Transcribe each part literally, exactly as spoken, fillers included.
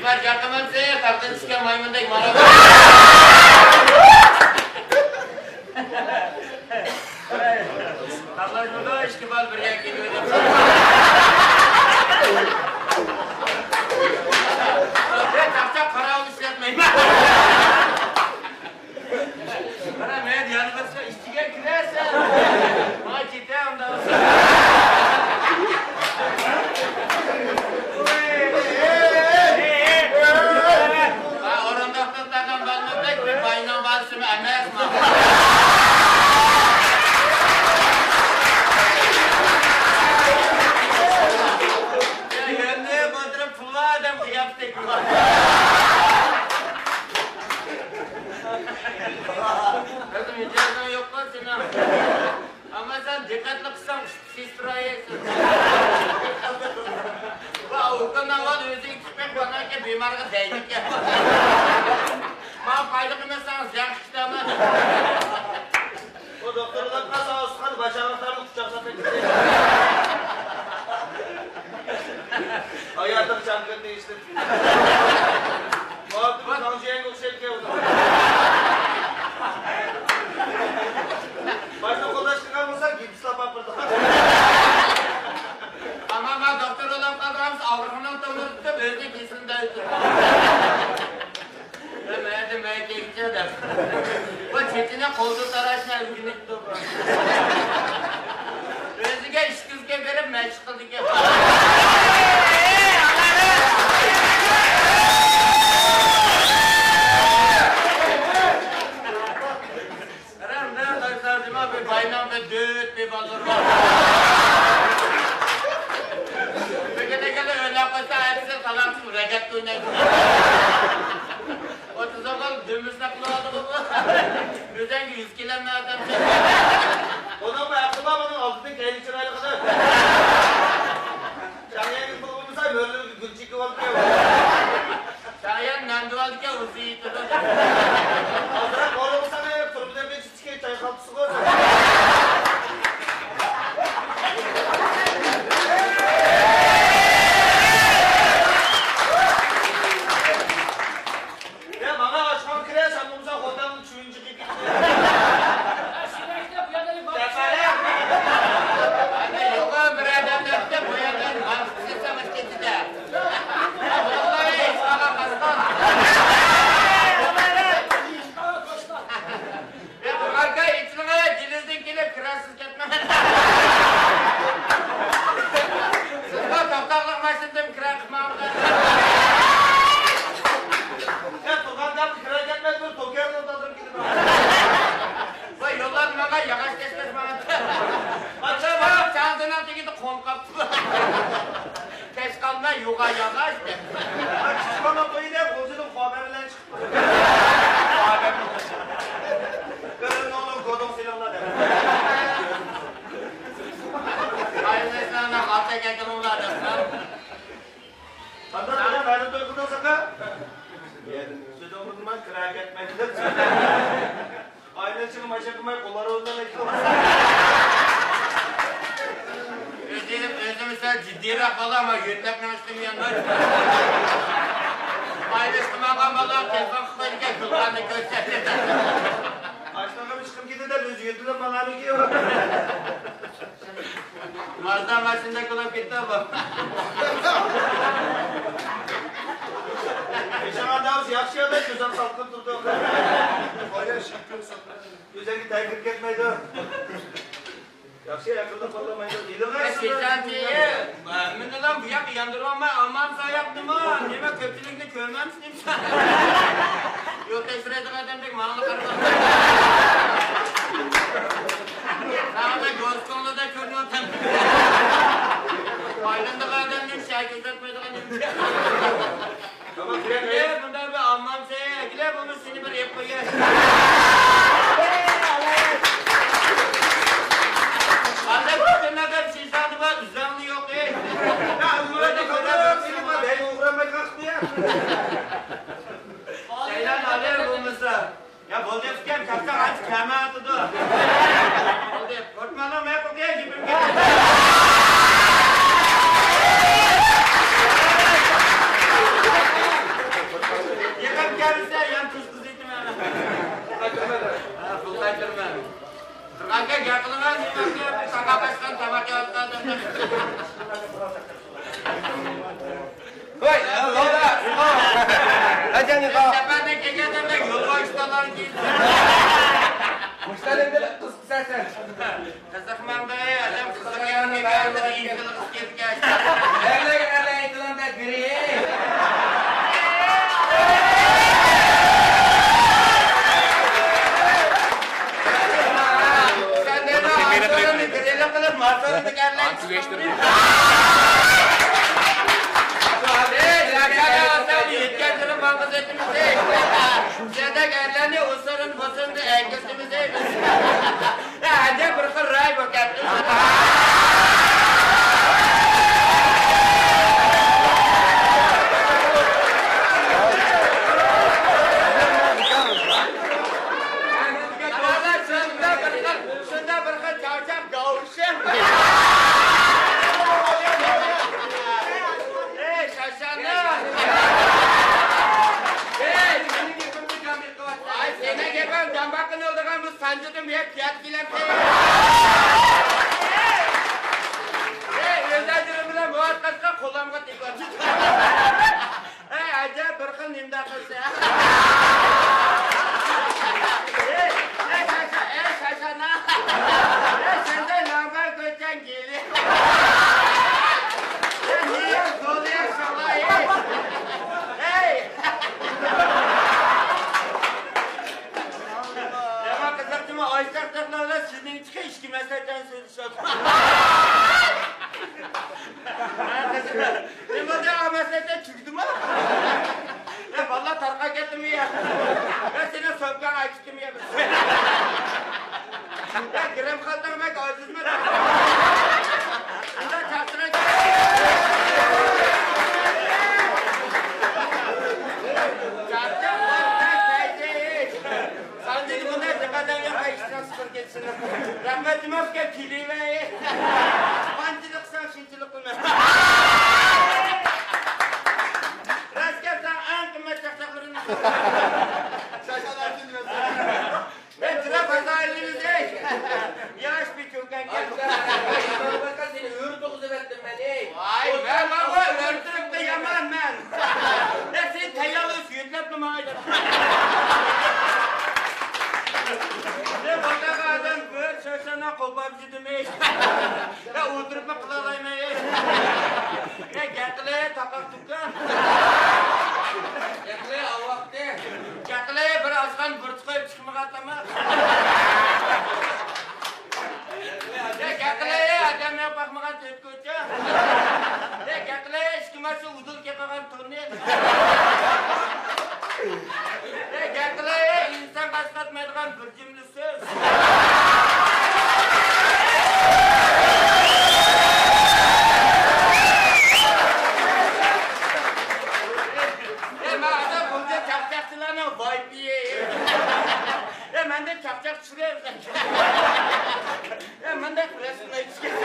بار جاقىمەنسى، تاغدىن چۈشكەن مايمۇندەك مانا. تاغلاشمىدۇ، ئىككى بال بىر يەرگە كېلىۋېرىپ. چاقچاق قاراۋۇل ئىشلەتمەيمەن. قارا، مەن يەنە بىر ئىچىگە كىرەسەن. ماڭا كېتە ئۇنداق. ھە، ئورۇندۇقتا تاقام بالىنىڭ بەك بىر باينىڭ بالىسىمۇ ئەمەس، مانا. يا، يەنە بولدۇرۇپ پۇل بار ئادەم قىياپىتى. قىزىم، مىجەزىڭ يوققۇ سېنىڭ. ئەمما سەن دىققەتلىك قىلساڭ، ئۇشتۇمتۇت سېلىشتۇرايسەن. ۋا، ئۇكام ئاۋۋال ئۆزىگە تىكىپ بېقىپ، ئاندىن كېيىن بىمارغا دەيدىكەن. ماڭا پايدا قىلماي ساڭا زىيان قىلىشتىمەن. ئۇ دوختۇر بولۇپ قالسا، ئۇستىخان باش ئاغرىقلارنى قۇچاقلاپ كېتىدۇ. ھاياتىغا چاڭگىلىنى ئىشلىتىپ. خۇددى بىر تاڭجيەنگە ئوخشايدىكەن ئۇ. باشنى قولداش قىلغان بولسا، گىپسلاپ ئاپىرىدۇ. ئەمما مانا دوختۇر بولۇپ قالغانسا، ئاغرىقنىڭ تونۇرى تۇتۇپ، ئۆزى كېسىلىنى دەۋېتىدۇ. مەن مەيەردە مەيەر كەيچە دەپ. بۇ چېچىنى قولدا تاراشنى ئۆگىنىپتۇ بۇ. ئۆزىگە ئىككى كۆزگە بېرىپ مەشىق قىلىدىكەن. قاراڭ، مەن قارىسام، بىر باينىڭ بىر دۆت بىر بالىلىرى بار. بۈگۈن دېگەندە ئۆيلەپ قويسا، ئەتىسى تالاقسىز رەگەت ئوينايدۇ. ئوتتۇز ئوغۇل دۈمبىسىنى قىلىۋالدىغۇ بۇ. ئۆزەڭگە يۈز كېلەلمەي ئادەم. ئۇنىڭمۇ ھەققى بار، ئۇنىڭ ئالدىدىن كەينى چىرايلىق ئادەم. شاڭيەنگە پۇل بولمىسا، مۆرىلىرىگە گۈل چېكىۋالىدىكەن. شاڭيەن نەمدىۋالىدىكەن، ئۇزىيىتىدۇ. ئازراق ئورۇقساڭ، تۇرۇپىدىن بېكىتىشكە چاي خالتىسىغۇ. يا، ماڭا ئاشخانا كىرە، سەن بولمىساڭ خوتەننىڭ چۈۋىنى چىقىپ كېتىدۇ. يۇقىرى بىر ئادەم دەپتۇ، بۇ يەردىن مانتۇ پىشۇرسام ئىككىنچىدە. ۋاللاھى، ھېچ ماڭا قاستان. يا، بۇ ئاركا ئېچىلغاي، دېلىزدىن كېلىپ كىراسىز كەتمەڭ. سىزغا توختاقلىق ماشىنىدىن كىرا قىلماڭ. يا، تۇرغان جايغا كىرا كەتمەي تۇرۇپ، توكيونى ئولتۇرۇپ كېتىدۇ. ۋاي، يوللاردا ماڭا ياغاچ كەشكەش ماڭا. مانا، مانا، چاڭزىنىڭ تېگىدە قون قاپتۇ. كەچ قالماي يوغا ياغاچ دەپ. كىچىك بالا قويدى، ئۆزىنىڭ خەۋىرى بىلەن چىقىپ. قېرىندىڭلار گۇدۇڭ سېلىڭلار دەپ. قېرىنداشلارنىڭ ئاتەك ئەكىلىڭلار دەپ. قانداق بىلەن مەلۇم توي قىلدىڭ ساقا؟ سۆزۈڭنى قىلماي كىرا كەتمەيدۇ دەپ. ئائىلە ئىچىگە ماشىنا قىلماي قوللار ئورنىدا. ئۆزۈم، ئۆزۈم سەل جىددىيراق بالا، مانا يۆتەلگەن ئىشتىم يەڭگۈر. ئائىلە ئىشتىماغا بالا تېلېفون قىلىپ قويىدىكەن، گۈلخاننى كۆرسەت. ئاشتىغا چىقىپ كېتىدۇ دەپ ئۆزى يۆتىلىپ ماڭغانىكى. مازدا ماشىنىدەك بولۇپ كېتىدۇ بۇ. ئىشاڭا داۋۇز ياخشى يەردە گۈزەل سالقىن تۇرىدۇ. ئۆزەڭگە تەگكۈم كەتمەيدۇ. ياخشى ئەقىللىق بالىلار مايدا ئىلغاي. كېچەنچى، مېنىلا بۇ ياققا ياندۇرۇۋالماي، ئالمام ساياقنىمۇ، نېمە كۆپچىلىكنى كۆرمەمسىز نېمە؟ يول تەكشۈرەيدىغان ئادەمدەك ماڭىلا قارىماڭ. ساڭا بەك دوست كۆڭلىدە كۆرۈنۈۋاتامدۇ؟ ئايلىنىدىغان ئادەمنى شەكىل تارتمايدىغان نېمە؟ ئەگىلە، بۇنداق بىر ئالمامسەن، ئەگىلە، بولمىسا سېنى بىر ئېلىپ قوياي. ھازىر پۈتۈن ئادەم شىشادا بار، ئۈزەڭنى يوق، ئەي. يا، ئۇلارنى كۆرۈپ، سېنى بار، دەي ئوغرىلىمايدىغان قىلدى يا. سەيلان ئادەم بولمىسا. يا، بولدى ئۇكام، كەتسەڭ ئانچە كەلمەيۋاتىدۇ. بولدى، قورقماڭلار، مەن قورقاي، گېپىم گەپ. قاچقان تاماق يەۋاتقان ئادەملەر. ۋاي، يولدا. ئەجەل يوق. سەپەردىن كەلگەن ئادەملەر يولغا ئىشتانلارنى كىيىپ. مۇشتەرى بىلەن قىزىقسەن سەن. قىزىقماڭدا، ئادەم قىزىققان گەپلەر ئىنتىلغۇسى كەلگەن. ئەرلەرگە ئەرلەر ئېيتىدىغان بەك بىرى. سەن دەيدۇ، ئانچىلارنى گىرىلە قىلىپ، ماسلارنى ئەرلەر. ئەي، يەتكەن يىلى ماڭغۇزىتىمىز. سەندەك ئەرلەرنى ئۇسۇرۇن بۇسۇرۇن ئەگىزتىمىز. ھە، ئەجەب بىر خىل راي بولۇپ كەتتى. شۇنداق بىر خىل، شۇنداق بىر خىل چاۋشاق گاۋشىڭ. ئەي، شاشانا. ئەي، ئاي، سېنىڭ گېپىڭ جامباققىنى ئالىدىغان بۇ سانجىدىم يەپ يات كېلەمتى. ئەي، ئۆز ئەجرىم بىلەن مۇۋاپىقەتكە قولامغا تېگىۋاتىدۇ. ئەي، ئەجەب بىر خىل نېمىداق قىلسا. ئەي، ئەي، شاشا، ئەي، شاشانا. ئەي، سەندە لامبا كۆچەڭ گېلى. ئەي، نېيە زولىيە شالاي. ئەي. يامان قىزىقتىمۇ، ئايساق تەقلەۋلە سىزنىڭ چىقى ئىككى مەسلىھەتچان سۆزلىشىۋاتىدۇ. نېمە بولدى، ئا مەسلىھەتچان تۈگىدىمۇ؟ يا بالىلار تارقاپ كەتتىمۇ يا؟ يا سېنىڭ سومكاڭ ئەكىتتىمۇ يا؟ يا گىرىم خالتاڭ بەك ئاجىزمۇ؟ شۇنداق چاقچىراق. چاقچاق. ساندىن بۇنداق جىق ئادەم يوق، ئىشتىراكچى بىر كەتسىن. رەھمەت جۇمۇ ئۇكا، كېلىۋەي. قانچىلىق قىلساڭ شۇنچىلىق قىلىمەن. راست گەپ، ساڭا ئەڭ قىممەت چاقچاقلىرىمنى. شاشالاردىن بەرسەڭ. مەن جۇلا بازارىمىزدەك. ياش بىر چوكان گەپ. سېنى ئۆرە توغۇزۇۋەتتىم مەن، ئەي. ۋاي، مەن ماڭا ئۆرە تۇرۇپلا يامان مەن. مەن سېنى تەييارلاپ يۆتلەپلا ماڭاي دەپ. مەن بۇنداق ئادەم كۆپ، شاشانا قوپاپ يۈدۈم، ئەي. مەن ئولتۇرۇپمۇ قىلالايمەن، ئەي. مەن گەپ قىلەي، تاقاق تۇكان. گەپ قىلەي، ئاۋاقتى. گەپ قىلەي، بىر ئاشقان بىر تۇقاي. يا گەقلەي، ئادەمگە باقمىغان تۆت كوچا. يا گەقلەي، ئىككى ماشىنا ئۇدۇل كېقىغان توننى. يا گەقلەي، ئىنسانغا ئەسقاتمايدىغان بىر جۈملە سۆز. يا مانا بۇنچە چاقچاقچىلارنىڭ ۋايپىيى. يا مەندە چاقچاق چۈشۈرەر. يا مەندە رەسىم ئېيتىش كېرەك.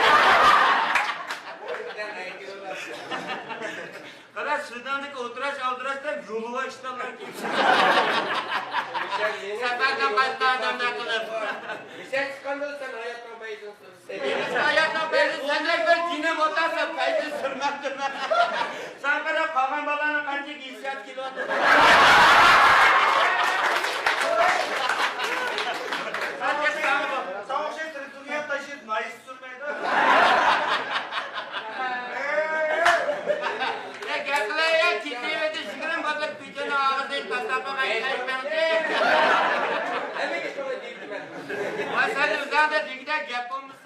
قارا، شىنجاڭدىكى ئولتۇراش ئالدىراش دەپ يولۋا ئىشتانلار كىيىپ. سەپەردىن قايتقان ئادەمدەك قىلىپ. مىشەك چىققاندا سەن ھاياتنىڭ پەيزىنى سۈرىسەن. ھاياتنىڭ پەيزى سەندەك بىر جېنىم ئولتۇرسا پەيزى سۈرمەپتىمەن. ساڭا قاراپ قالغان بالىلارنىڭ قانچىلىك ھېسسىياتى كېلىۋاتىدۇ. ساڭا ئوخشاش تېرىتورىيە تاشلاپ ناھىيىسى سۈرمەيدۇ. يا گەپ قىلەي، يا كېتىۋېتىش يىگىرمە بالىلىق پىچاننىڭ ئاغزىنى تاشلاپ قويغان كەيپىڭدى. ھەممىگە شۇنداق دېيىپتىمەن. ۋاي، سەن ئۆزۈڭدە دېگۈدەك گەپ بولمىسا.